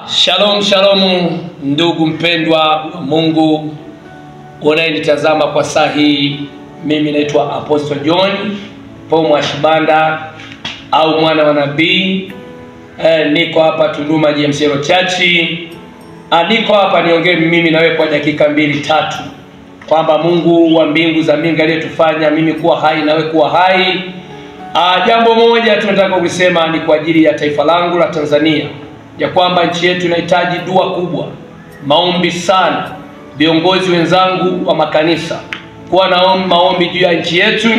Shalom, shalom ndugu mpendwa wa Mungu unayenitazama kwa saa hii. Mimi naitwa Apostle John Paul Mwashibanda au mwana wa nabii. Niko hapa Tunduma GMC Church. Niko hapa niongee mimi na wewe kwa dakika 2-3 kwamba Mungu wa mbingu za mbingu aliyetufanya mimi kuwa hai na wewe kuwa hai. Jambo moja tunataka kusema ni kwa ajili ya taifa langu la Tanzania, ya kwamba nchi yetu inahitaji dua kubwa, maombi sana. Viongozi wenzangu wa makanisa, kuwa na maombi juu ya nchi yetu,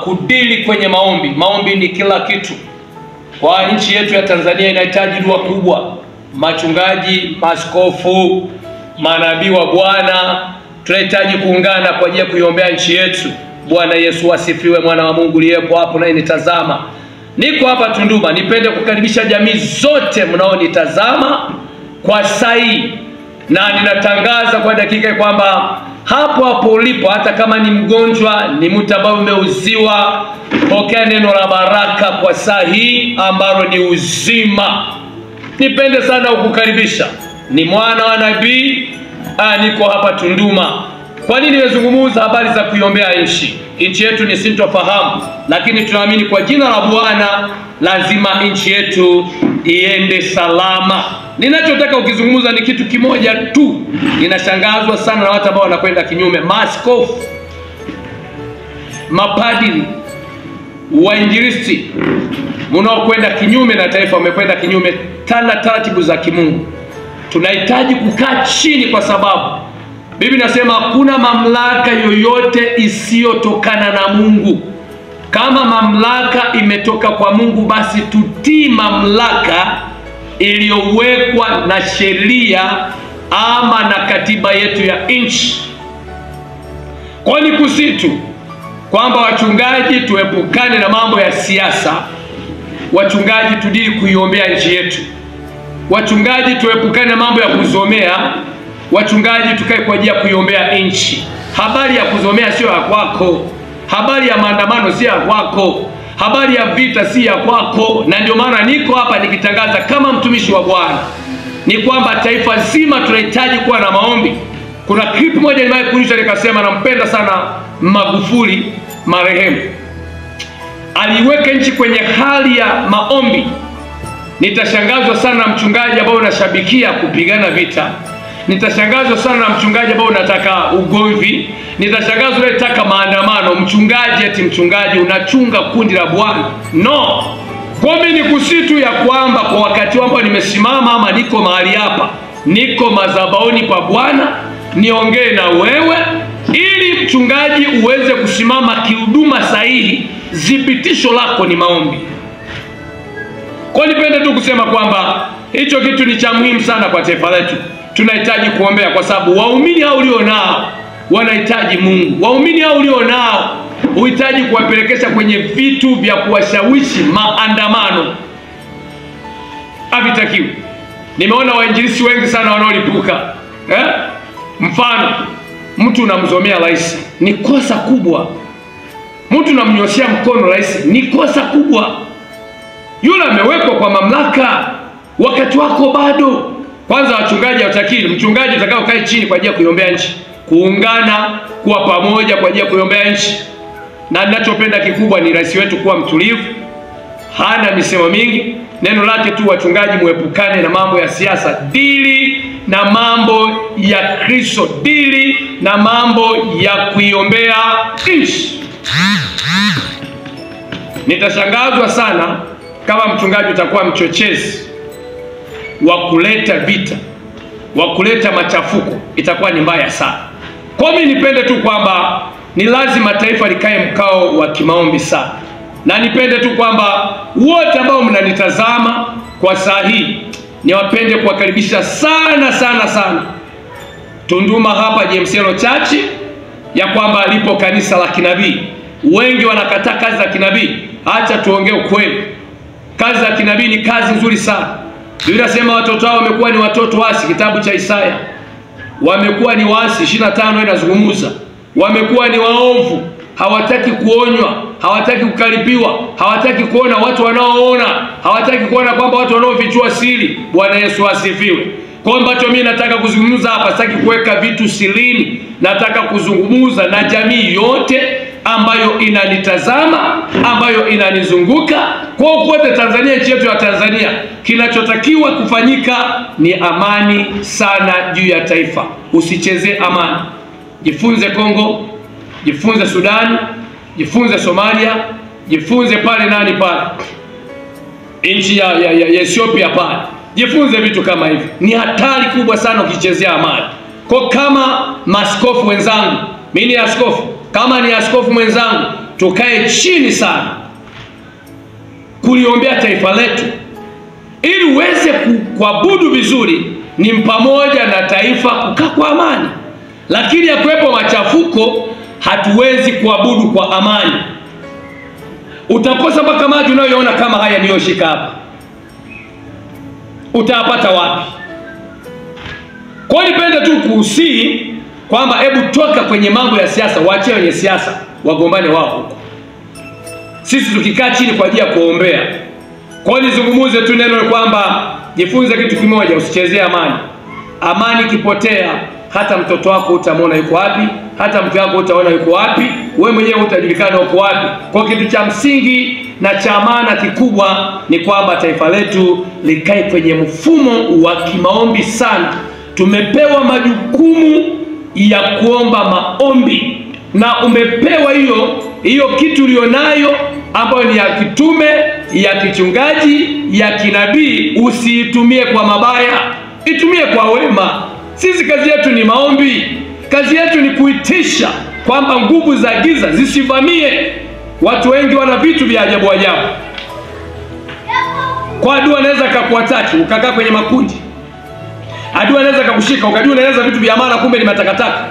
kudili kwenye maombi. Maombi ni kila kitu. Kwa nchi yetu ya Tanzania inahitaji dua kubwa. Machungaji, maaskofu, manabii wa Bwana, tunahitaji kuungana kwa ajili ya kuiombea nchi yetu. Bwana Yesu asifiwe. Mwana wa Mungu aliyepo hapo naye nitazama. Niko hapa Tunduma, nipende kukaribisha jamii zote mnaonitazama kwa sai, na ninatangaza kwa dakika kwamba hapo hapo ulipo, hata kama ni mgonjwa, ni mtu ambaye umeuziwa, pokea neno la baraka kwa saa hii ambalo ni uzima. Nipende sana kukukaribisha. Ni mwana wa nabii, niko hapa Tunduma. Kwa nini nimezungumza habari za kuiombea nchi? Nchi yetu ni sintofahamu, lakini tunaamini kwa jina la Bwana lazima nchi yetu iende salama. Ninachotaka ukizungumza ni kitu kimoja tu. Ninashangazwa sana na watu ambao wanakwenda kinyume. Maaskofu, mapadri, wainjilisti mnaokwenda kinyume na taifa, wamekwenda kinyume tana taratibu za kimungu. Tunahitaji kukaa chini, kwa sababu Biblia inasema hakuna mamlaka yoyote isiyotokana na Mungu. Kama mamlaka imetoka kwa Mungu, basi tutii mamlaka iliyowekwa na sheria ama na katiba yetu ya nchi. Kwa ni kusitu kwamba wachungaji tuepukane na mambo ya siasa. Wachungaji tudili kuiombea nchi yetu. Wachungaji tuepukane na mambo ya kuzomea. Wachungaji tukae kwa ajili ya kuiombea nchi. Habari ya kuzomea sio ya kwako. Habari ya maandamano sio ya kwako. Habari ya vita si ya kwako. Na ndio maana niko hapa nikitangaza kama mtumishi wa Bwana ni kwamba taifa zima tunahitaji kuwa na maombi. Kuna clip moja nimewahi kurusha nikasema nampenda sana Magufuli marehemu. Aliweka nchi kwenye hali ya maombi. Nitashangazwa sana na mchungaji ambao unashabikia kupigana vita. Nitashangazwa sana na mchungaji ambao unataka ugomvi. Nitashangazwa unataka maandamano. Mchungaji eti mchungaji unachunga kundi la Bwana. No. Kwa mimi ni kusitu ya kwamba kwa wakati ambao nimesimama ama niko mahali hapa, niko madhabahuni pa Bwana, niongee na wewe ili mchungaji uweze kusimama kihuduma sahihi. Thibitisho lako ni maombi. Kwa nipende tu kusema kwamba hicho kitu ni cha muhimu sana kwa taifa letu. Tunahitaji kuombea kwa sababu waumini hao ulio nao wanahitaji Mungu. Waumini hao ulio nao uhitaji kuwapelekesha kwenye vitu vya kuwashawishi maandamano. Havitakiwi. Nimeona wainjilisti wengi sana wanaolipuka. Mfano, mtu unamzomea rais, ni kosa kubwa. Mtu unamnyoshia mkono rais, ni kosa kubwa. Yule amewekwa kwa mamlaka, wakati wako bado. Kwanza wachungaji hawatakiwi. Mchungaji utakao kae chini kwa ajili ya kuiombea nchi, kuungana, kuwa pamoja kwa ajili ya kuiombea nchi. Na ninachopenda kikubwa ni rais wetu kuwa mtulivu, hana misemo mingi. Neno lake tu, wachungaji muepukane na mambo ya siasa, dili na mambo ya Kristo, dili na mambo ya kuiombea nchi. Nitashangazwa sana kama mchungaji utakuwa mchochezi wa kuleta vita, wa kuleta machafuko, itakuwa ni mbaya sana. Kwa mimi nipende tu kwamba ni lazima taifa likae mkao wa kimaombi sana. Na nipende tu kwamba wote ambao mnanitazama kwa saa hii, niwapende kuwakaribisha sana sana sana Tunduma hapa GMC Church, ya kwamba lipo kanisa la kinabii. Wengi wanakataa kazi za kinabii. Acha tuongee ukweli. Kazi za kinabii ni kazi nzuri sana. Biblia inasema watoto hao wamekuwa ni watoto wasi, kitabu cha Isaya. Wamekuwa ni waasi, 25 inazungumza. Wamekuwa ni waovu, Hawataki kuonywa, hawataki kukaribiwa, hawataki kuona watu wanaoona, hawataki kuona kwamba watu wanaofichua siri. Bwana Yesu asifiwe. Kwa ambacho mimi nataka kuzungumza hapa, sitaki kuweka vitu sirini. Nataka kuzungumza na jamii yote ambayo inanitazama, ambayo inanizunguka. Kwa kote Tanzania, nchi yetu ya Tanzania, kinachotakiwa kufanyika ni amani sana juu ya taifa. Usicheze amani. Jifunze Kongo, jifunze Sudani, jifunze Somalia, jifunze pale nani pale, nchi ya Ethiopia pale. Jifunze vitu kama hivi. Ni hatari kubwa sana ukichezea amani. Kwa kama maskofu wenzangu, mimi ni askofu, kama ni askofu mwenzangu, tukae chini sana kuliombea taifa letu ili uweze kuabudu vizuri. Ni pamoja na taifa kukaa kwa amani. Lakini yakiwepo machafuko, hatuwezi kuabudu kwa amani. Utakosa mpaka maji unayoona kama haya niliyoshika hapa. Utapata wapi? Kwa nipende tu kuhusii kwamba hebu toka kwenye mambo ya siasa, waachie wenye siasa wagombane wao huko. Sisi tukikaa chini kwa ajili ya kuombea. Kwa nizungumuze tu neno kwamba jifunze kitu kimoja, usichezee amani. Amani ikipotea, hata mtoto wako utamwona yuko wapi, hata mke wako utaona yuko wapi, wewe mwenyewe utajulikana uko wapi. Kwa kitu cha msingi na cha maana kikubwa ni kwamba taifa letu likae kwenye mfumo wa kimaombi sana. Tumepewa majukumu ya kuomba maombi, na umepewa hiyo kitu ulionayo ambayo ni ya kitume, ya kichungaji, ya kinabii. Usiitumie kwa mabaya, itumie kwa wema. Sisi kazi yetu ni maombi. Kazi yetu ni kuitisha kwamba nguvu za giza zisivamie. Watu wengi wana vitu vya ajabu ajabu. Kwa adui anaweza akakuataki ukakaa kwenye makundi. Adui anaweza akakushika ukajua unaeleza vitu vya maana, kumbe ni matakataka.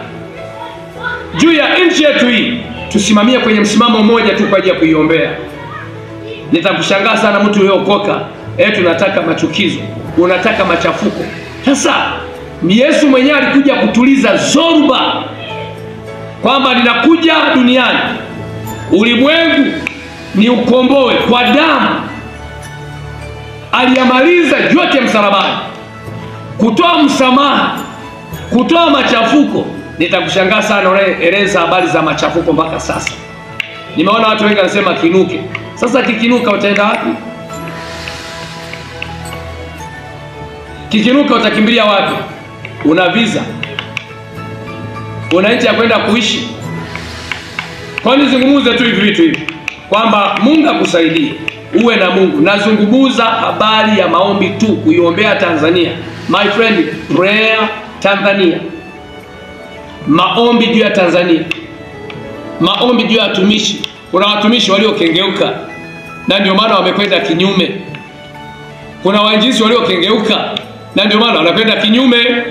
Juu ya nchi yetu hii tusimamie kwenye msimamo mmoja tu kwa ajili ya kuiombea. Nitakushangaa sana mtu uliookoka, tunataka machukizo, unataka machafuko. Sasa Yesu mwenyewe alikuja kutuliza zoruba, kwamba ninakuja duniani ulimwengu ni ukomboe kwa damu. Aliyamaliza yote msalabani, kutoa msamaha, kutoa machafuko. Nitakushangaa sana unaeleza habari za machafuko mpaka sasa. Nimeona watu wengi wanasema kinuke. Sasa kikinuka utaenda wapi? Kikinuka utakimbilia wapi? Una visa? Una nchi ya kwenda kuishi? Kwa nini zungumuze tu hivi vitu hivi? Kwamba Mungu akusaidie, uwe na Mungu. Nazungumuza habari ya maombi tu, kuiombea Tanzania. My friend, prayer Tanzania. Maombi juu ya Tanzania. Maombi juu ya watumishi. Kuna watumishi waliokengeuka na ndio maana wamekwenda kinyume. Kuna wainjilisti waliokengeuka na ndio maana wanakwenda kinyume.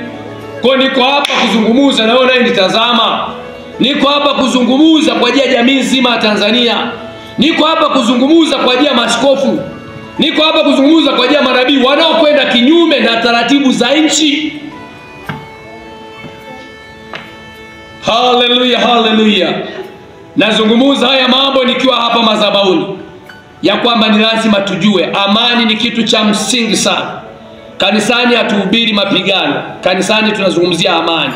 Kwa niko hapa kuzungumuza na wewe unayenitazama. Niko hapa kuzungumuza kwa ajili ya jamii nzima ya Tanzania. Niko hapa kuzungumuza kwa ajili ya maaskofu. Niko hapa kuzungumuza kwa ajili ya manabii wanaokwenda kinyume na taratibu za nchi. Haleluya, haleluya. Nazungumuza haya mambo nikiwa hapa madhabahuni, ya kwamba ni lazima tujue amani ni kitu cha msingi sana. Kanisani hatuhubiri mapigano, kanisani tunazungumzia amani.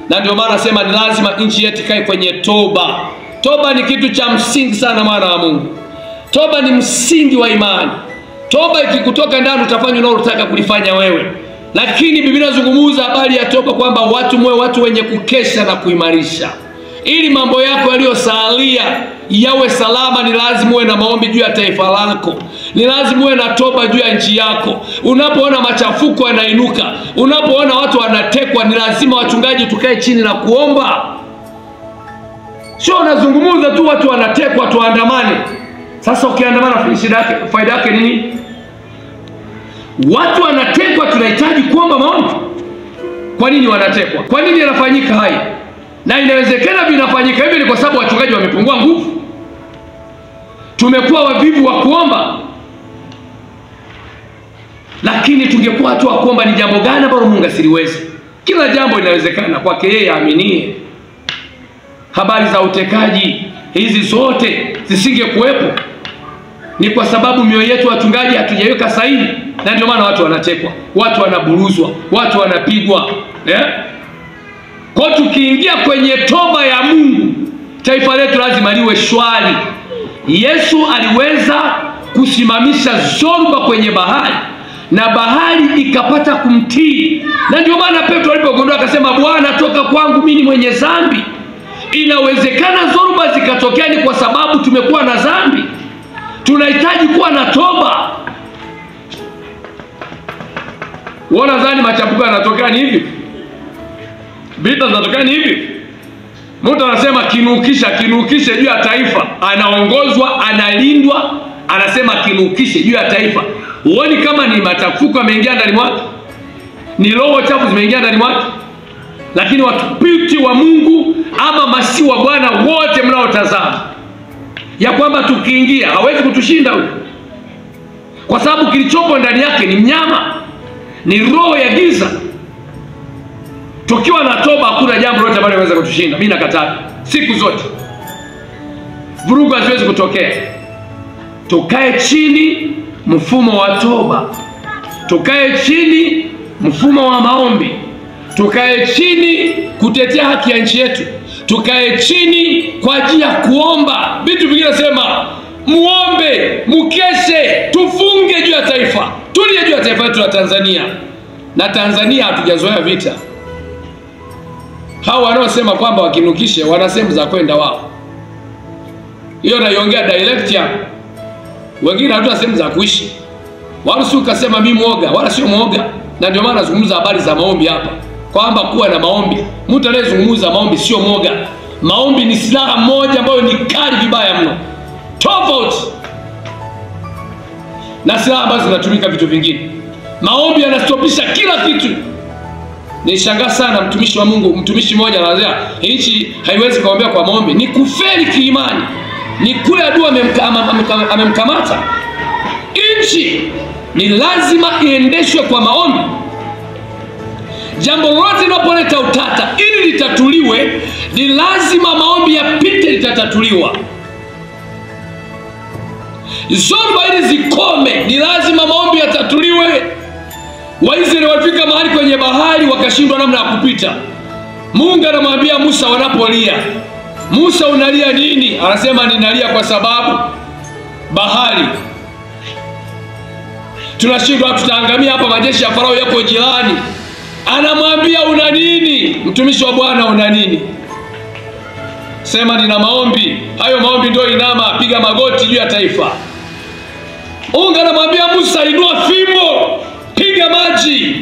Na ndio maana nasema ni lazima nchi yetu ikae kwenye toba. Toba ni kitu cha msingi sana, mwana wa Mungu. Toba ni msingi wa imani. Toba ikikutoka ndani utafanya unalotaka kulifanya wewe. Lakini Biblia inazungumza habari ya toba kwamba watu mwe watu wenye kukesha na kuimarisha. Ili mambo yako yaliyosalia yawe salama, ni lazima uwe na maombi juu ya taifa lako. Ni lazima uwe na toba juu ya nchi yako. Unapoona machafuko yanainuka, unapoona watu wanatekwa, ni lazima wachungaji tukae chini na kuomba. Sio unazungumza tu watu wanatekwa tuandamane. Sasa ukiandamana shida yake, faida yake nini? Watu wanatekwa, tunahitaji kuomba maombi. Kwa nini wanatekwa? Kwa nini yanafanyika haya? Na inawezekana vinafanyika hivi ni kwa sababu wachungaji wamepungua nguvu. Tumekuwa wavivu wa kuomba. Lakini tungekuwa tu wa kuomba, ni jambo gani ambalo Mungu asiliwezi? Kila jambo linawezekana kwake yeye aaminie. Habari za utekaji, Hizi zote zisingekuwepo. Ni kwa sababu mioyo yetu wachungaji hatujaiweka sahihi, na ndio maana watu wanatekwa, watu wanaburuzwa, watu wanapigwa, Kwa tukiingia kwenye toba ya Mungu, taifa letu lazima liwe shwari. Yesu aliweza kusimamisha zoruba kwenye bahari na bahari ikapata kumtii. Na ndio maana Petro alipogundua akasema, Bwana toka kwangu, mimi ni mwenye dhambi. Inawezekana zoruba zikatokea ni kwa sababu tumekuwa na dhambi. Tunahitaji kuwa na toba. Wanadhani machafuko yanatokea ni hivi? Vita zinatokea ni hivi? Mtu anasema kinukisha, kinukishe juu ya taifa. Anaongozwa, analindwa, anasema kinukishe juu ya taifa. Huoni kama ni machafuko yameingia ndani mwake? Ni roho chafu zimeingia ndani mwake? Lakini watumishi wa Mungu ama masi wa Bwana wote mnaotazama, ya kwamba tukiingia hawezi kutushinda huyo, kwa sababu kilichopo ndani yake ni mnyama, ni roho ya giza. Tukiwa na toba hakuna jambo lolote ambalo linaweza kutushinda. Mimi nakataa siku zote, vurugu haziwezi kutokea. Tukae chini mfumo wa toba, tukae chini mfumo wa maombi, tukae chini kutetea haki ya nchi yetu, tukae chini kwa ajili ya kuomba. Vitu vingine nasema muombe, mukeshe, tufunge juu ya taifa, tulie juu ya taifa letu la Tanzania. Na Tanzania hatujazoea vita. Hao wanaosema kwamba wakinukishe wana sehemu za kwenda wao. Hiyo naiongea direct ya. Wengine hatuna sehemu za kuishi. Wala si ukasema mimi muoga, wala sio muoga. Na ndio maana nazungumza habari za maombi hapa, kwamba kuwa na maombi. Mtu anayezungumza maombi sio muoga. Maombi ni silaha moja ambayo ni kali vibaya mno, tofauti na silaha ambazo zinatumika vitu vingine. Maombi yanastopisha kila kitu. Nishangaa sana mtumishi wa Mungu, mtumishi mmoja anasema nchi haiwezi kuombea kwa maombi. Ni kufeli kiimani. Ni kule adui amemkamata. Nchi ni lazima iendeshwe kwa maombi. Jambo lolote linapoleta utata ili litatuliwe, ni lazima maombi yapite, litatatuliwa. Zoruba ili zikome, ni lazima maombi yatatuliwe. Waisraeli walifika mahali kwenye bahari wakashindwa namna ya kupita. Mungu anamwambia Musa wanapolia, Musa unalia nini? Anasema ninalia kwa sababu bahari tunashindwa, tutaangamia hapa, majeshi ya Farao yako jirani. Anamwambia una nini? Mtumishi wa Bwana una nini? Sema nina maombi. Hayo maombi ndio inama, piga magoti juu ya taifa. Mungu anamwambia Musa inua fimbo, piga maji.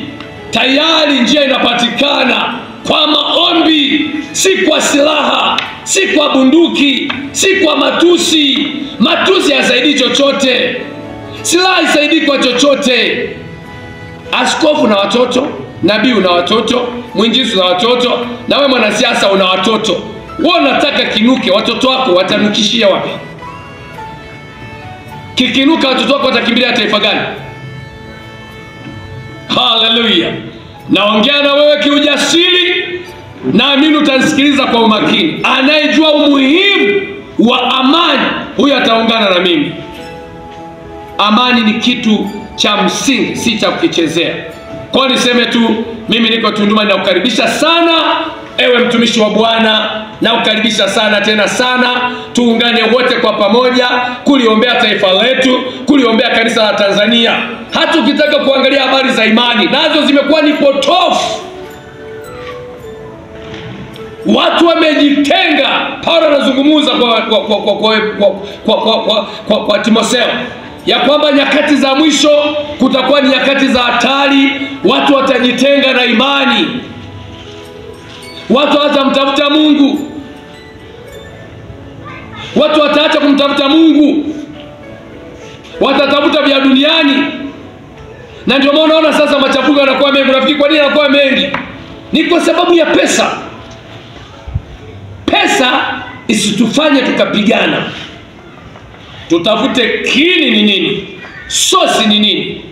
Tayari njia inapatikana kwa maombi, si kwa silaha, si kwa bunduki, si kwa matusi. Matusi hayasaidii chochote. Silaha haisaidii kwa chochote. Askofu na watoto, nabii una watoto, mwinjilisti una watoto, na wewe mwanasiasa una watoto. Wewe unataka kinuke, watoto wako watanukishia wapi? Kikinuka watoto wako watakimbilia taifa gani? Hallelujah. Naongea na wewe kiujasiri, naamini utanisikiliza kwa umakini. Anayejua umuhimu wa amani, huyu ataungana na mimi. Amani ni kitu cha msingi, si cha kukichezea. Kwa niseme tu, mimi niko Tunduma, ninakukaribisha sana ewe mtumishi wa Bwana, nakukaribisha sana tena sana. Tuungane wote kwa pamoja kuliombea taifa letu, kuliombea kanisa la Tanzania. Hata ukitaka kuangalia habari za imani, nazo zimekuwa ni potofu. Watu wamejitenga. Paulo anazungumza kwa Timotheo ya kwamba nyakati za mwisho kutakuwa ni nyakati za hatari, watu watajitenga na imani, watu hawatamtafuta Mungu, watu wataacha kumtafuta Mungu, watatafuta vya duniani. Na ndio maana unaona sasa machafuko yanakuwa mengi. Unafikiri kwa nini yanakuwa mengi? Ni kwa sababu ya pesa. Pesa isitufanye tukapigana. Tutafute kiini ni nini, sosi ni nini.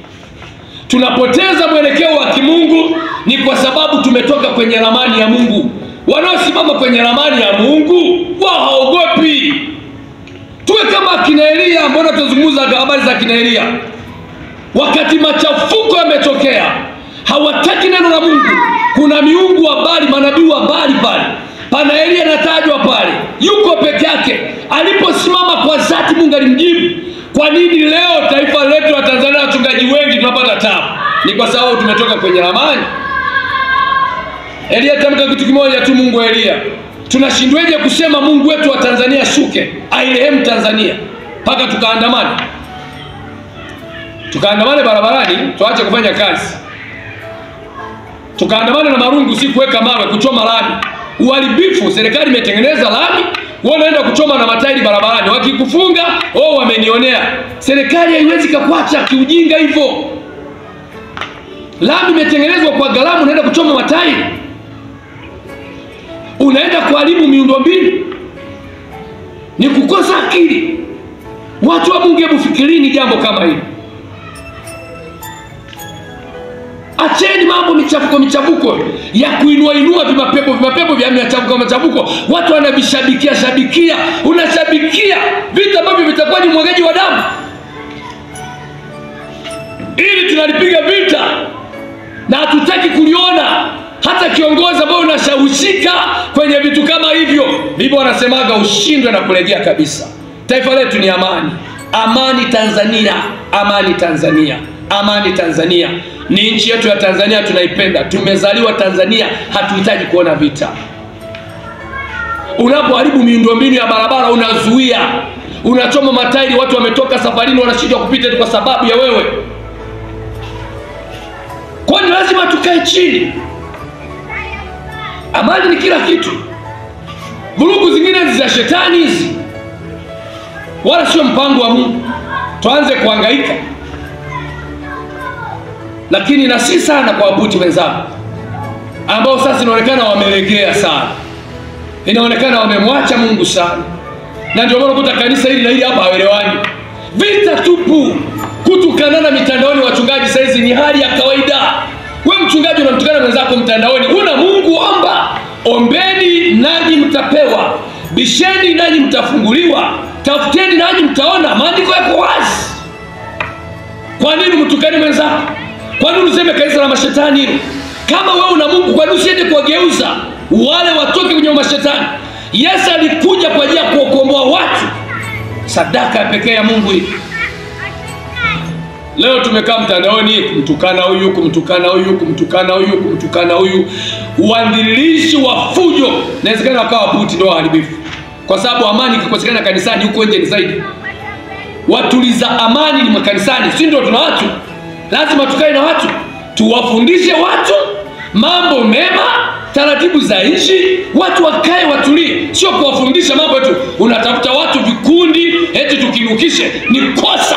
Tunapoteza mwelekeo wa kimungu ni kwa sababu tumetoka kwenye ramani ya Mungu. Wanaosimama kwenye ramani ya Mungu wao haogopi. Tuwe kama kina Elia. Mbona tunazungumza habari za kina Elia? Wakati machafuko yametokea, hawataki neno la Mungu. Kuna miungu wa Baali, manabii wa Baali pale. Pana Elia anatajwa pale, yuko peke yake. Aliposimama kwa dhati, Mungu alimjibu. Kwa nini leo taifa letu la Tanzania wachungaji wengi tunapata taabu? Ni kwa sababu tumetoka kwenye ramani. Elia tamka kitu kimoja tu, Mungu wa Elia. Tunashindweje kusema Mungu wetu wa Tanzania shuke, airehemu Tanzania, mpaka tukaandamane? Tukaandamane barabarani, tuache kufanya kazi. Tukaandamane na marungu, si kuweka mawe, kuchoma lami. Uharibifu, serikali imetengeneza lami, wewe unaenda kuchoma na matairi barabarani. Wakikufunga, oh, wamenionea. Serikali haiwezi kukuacha kiujinga hivyo. Lami imetengenezwa kwa gharama, unaenda kuchoma matairi. Unaenda kuharibu miundombinu. Ni kukosa akili. Watu wa Mungu, hebu fikirini jambo kama hili. Acheni mambo michafuko michafuko ya kuinua inua vimapepo vimapepo vya michafuko michafuko. Watu wanavishabikia shabikia. Unashabikia vita ambavyo vitakuwa ni mwagaji wa damu. Ili tunalipiga vita na hatutaki kuliona hata kiongozi ambao unashawishika kwenye vitu kama hivyo. Biblia wanasemaga ushindwe na kulegea kabisa. Taifa letu ni amani. Amani Tanzania, amani Tanzania, amani Tanzania. Ni nchi yetu ya Tanzania, tunaipenda. Tumezaliwa Tanzania, hatuhitaji kuona vita. Unapoharibu miundombinu ya barabara, unazuia, unachoma matairi, watu wametoka safarini wanashindwa kupita kwa sababu ya wewe. Kwa nini lazima tukae chini? Amani ni kila kitu. Vurugu zingine za shetani hizi, wala sio mpango wa Mungu. Tuanze kuhangaika. Lakini na si sana kwa wabuti wenzangu ambao sasa inaonekana wamelegea sana, inaonekana wamemwacha Mungu sana, na ndio maana ukuta kanisa hili na hili hapa hawaelewani. Vita tupu, kutukanana mitandaoni. Wachungaji saizi ni hali ya kawaida. Wewe mchungaji unamtukana mwenzako mtandaoni, una Mungu? Omba. Ombeni nanyi mtapewa, bisheni nanyi mtafunguliwa, tafuteni nanyi mtaona. Maandiko yako wazi. Kwa nini mtukane mwenzako? Kwa nini useme kanisa la mashetani hilo? Kama wewe una Mungu, kwa nini usiende kuwageuza wale watoke kwenye mashetani? Yesu alikuja kwa ajili ya kuokomboa watu. Sadaka ya pekee ya Mungu hii. Leo tumekaa mtandaoni kumtukana huyu, kumtukana huyu, kumtukana huyu, kumtukana huyu. Uandilishi wa fujo. Inawezekana wakawa puti ndio waharibifu. Kwa sababu amani ikikosekana kanisani, huko nje ni zaidi. Watuliza amani ni makanisani, si ndio tuna watu? Lazima tukae na watu, tuwafundishe watu mambo mema, taratibu za nchi, watu wakae watulie, sio kuwafundisha mambo tu. Unatafuta watu vikundi eti tukinukishe, ni kosa.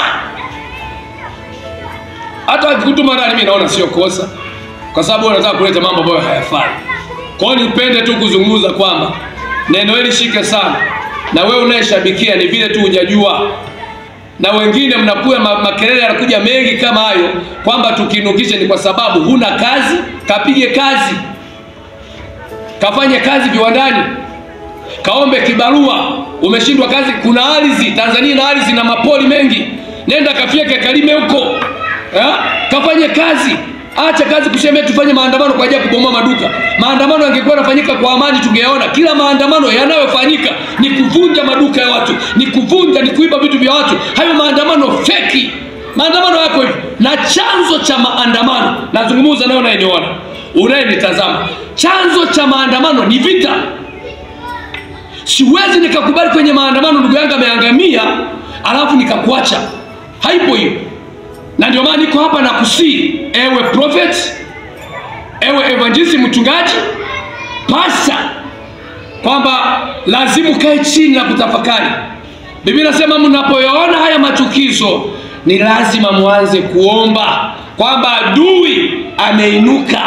Hata wakikutuma ndani mimi naona sio kosa, kwa sababu wanataka kuleta mambo ambayo hayafai. Kwa hiyo nipende tu kuzungumza kwamba neno hili shike sana. Na wewe unayeshabikia ni vile tu hujajua. Na wengine mnakuwa makelele yanakuja mengi kama hayo kwamba tukinukishe, ni kwa sababu huna kazi. Kapige kazi, kafanye kazi viwandani, kaombe kibarua. Umeshindwa kazi, kuna ardhi Tanzania na ardhi na mapoli mengi, nenda kafyeke kalime huko, kafanye kazi. Acha kazi kusema tufanye maandamano kwa ajili ya kubomoa maduka. Maandamano yangekuwa yanafanyika kwa amani tungeona. Kila maandamano yanayofanyika ni kuvunja maduka ya watu, ni kuvunja, ni kuiba vitu vya watu. Hayo maandamano feki. Maandamano yako hivi. Na chanzo cha maandamano, nazungumza nayo unayeniona, unayenitazama, chanzo cha maandamano ni vita. Siwezi nikakubali kwenye maandamano ndugu yangu ameangamia alafu nikakuacha. Haipo hiyo. Na ndio maana niko hapa na kusii, ewe prophet, ewe evangelist, mchungaji, pastor, kwamba lazima ukae chini na kutafakari. Biblia inasema mnapoyaona haya machukizo ni lazima muanze kuomba kwamba adui ameinuka.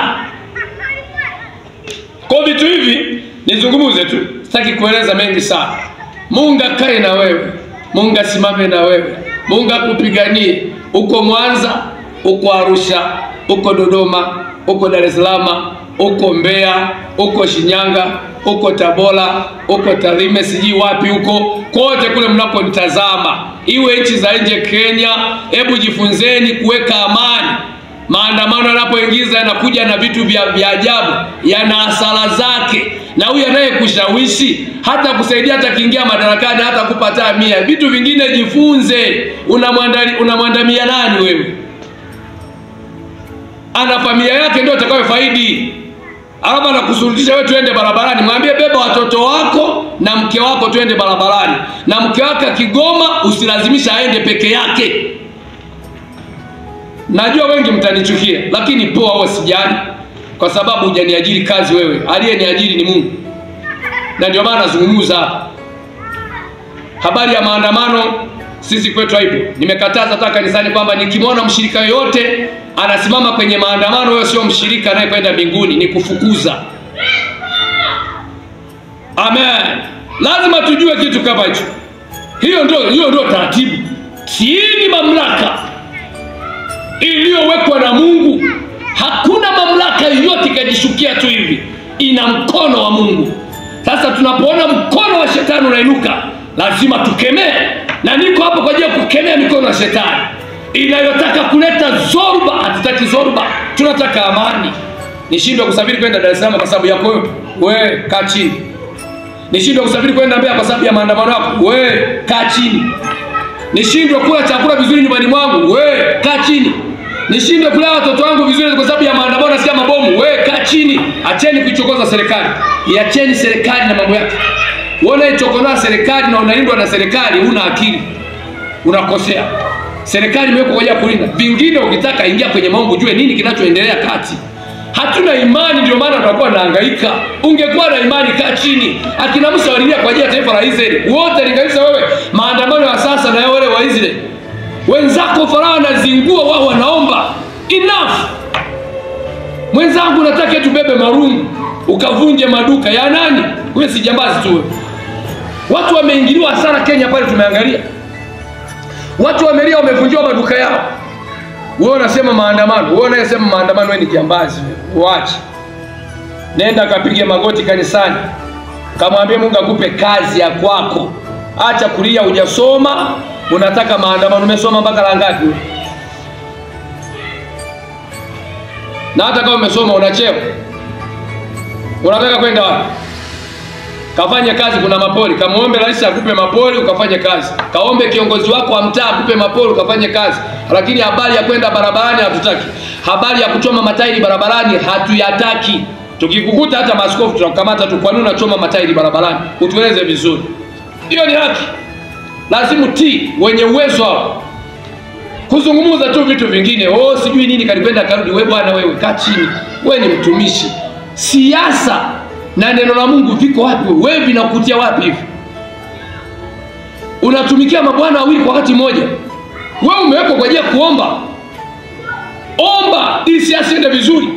Kwa vitu hivi nizungumze tu, sitaki kueleza mengi sana. Mungu akae na wewe, Mungu asimame na wewe, Mungu akupiganie. Uko Mwanza, uko Arusha, uko Dodoma, uko Dar es Salaam, uko Mbeya, uko Shinyanga, uko Tabora, uko Tarime, sijui wapi huko, kote kule mnaponitazama, iwe nchi za nje, Kenya, hebu jifunzeni kuweka amani. Maandamano yanapoingiza yanakuja na vitu vya ajabu, yana hasara zake. Na huyu anayekushawishi hata kusaidia, hata kiingia madarakani, hata kupata 100. Vitu vingine jifunze. Unamwandamia nani wewe? Ana familia yake ndio atakayofaidi. Alafu anakusurutisha wewe tuende barabarani. Mwambie beba watoto wako na mke wako tuende barabarani. Na mke wake akigoma usilazimisha aende peke yake. Najua wengi mtanichukia, lakini poa, wewe sijali, kwa sababu hujaniajiri kazi wewe. Aliyeniajiri ni Mungu. Na ndio maana nazungumza hapa. Habari ya maandamano sisi kwetu haipo. Nimekataza hata kanisani kwamba nikimwona mshirika yoyote anasimama kwenye maandamano, wewe sio mshirika anayekwenda mbinguni, ni kufukuza. Amen. Lazima tujue kitu kama hicho. Hiyo ndio taratibu. Tiini mamlaka iliyowekwa na Mungu. Hakuna mamlaka yoyote ikajishukia tu hivi, ina mkono wa Mungu. Sasa tunapoona mkono wa shetani unainuka, lazima tukemee. Na niko hapo kwa ajili ya kukemea mikono ya shetani inayotaka kuleta zoruba. Hatutaki zoruba, tunataka amani. Nishindwe kusafiri kwenda Dar es Salaam kwa sababu yako wewe, kaa chini. Nishindwe kusafiri kwenda Mbeya kwa sababu ya maandamano yako, wewe kaa chini. Nishindwe kula chakula vizuri nyumbani mwangu, wewe kaa chini. Nishindwe kulea watoto wangu vizuri kwa sababu ya maandamano, nasikia mabomu, wewe kaa chini. Acheni kuichokoza serikali. Iacheni serikali na mambo yake. Wewe unaichokoza serikali na unalindwa na serikali, huna akili. Unakosea. Serikali imewekwa kwa ajili ya kulinda. Vingine ukitaka ingia kwenye maombi ujue nini kinachoendelea kati. Hatuna imani, ndio maana tunakuwa tunahangaika. Ungekuwa na imani, kaa chini. Akina Musa walilia kwa ajili ya taifa la Israeli. Wote linganisha wewe maandamano ya sasa na wale wa Israeli. Wenzako Farao anazingua, wao wanaomba. Enough. Mwenzangu nataka tubebe marungu, ukavunje maduka ya nani? Wewe si jambazi tu. Watu wameingiliwa sana Kenya pale, tumeangalia. Watu wamelia, wamevunjiwa maduka yao. Wewe unasema maandamano. Wewe unayesema maandamano, wewe ni jambazi. Uache. Nenda kapige magoti kanisani. Kamwambie Mungu akupe kazi ya kwako. Acha kulia hujasoma, unataka maandamano. Umesoma mpaka la ngapi? Na hata kama umesoma una cheo, unataka kwenda wapi? Kafanye kazi, kuna mapori. Kamuombe rais akupe mapori ukafanye kazi. Kaombe kiongozi wako wa mtaa akupe mapori ukafanye kazi. Lakini habari ya kwenda barabarani hatutaki. Habari ya kuchoma matairi barabarani hatuyataki. Tukikukuta hata maaskofu tunakukamata tu. Kwa nini unachoma matairi barabarani? Utueleze vizuri. Hiyo ni haki. Lazima tii wenye uwezo hao. Kuzungumza tu vitu vingine, oh sijui nini kalikwenda karudi. Wewe bwana wewe kaa chini. Wewe ni mtumishi. Siasa na neno la Mungu viko wapi? Wewe vinakutia wapi hivi? Unatumikia mabwana wawili kwa wakati mmoja. Wewe umewekwa kwa ajili ya kuomba. Omba ili siasa iende vizuri.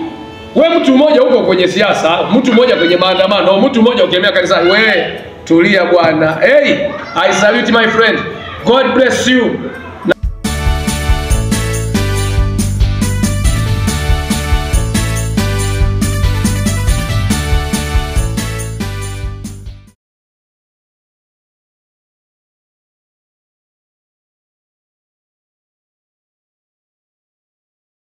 Wewe mtu mmoja huko kwenye siasa, mtu mmoja kwenye maandamano, mtu mmoja ukemea kanisa. Wewe tulia bwana. Hey, I salute my friend. God bless you.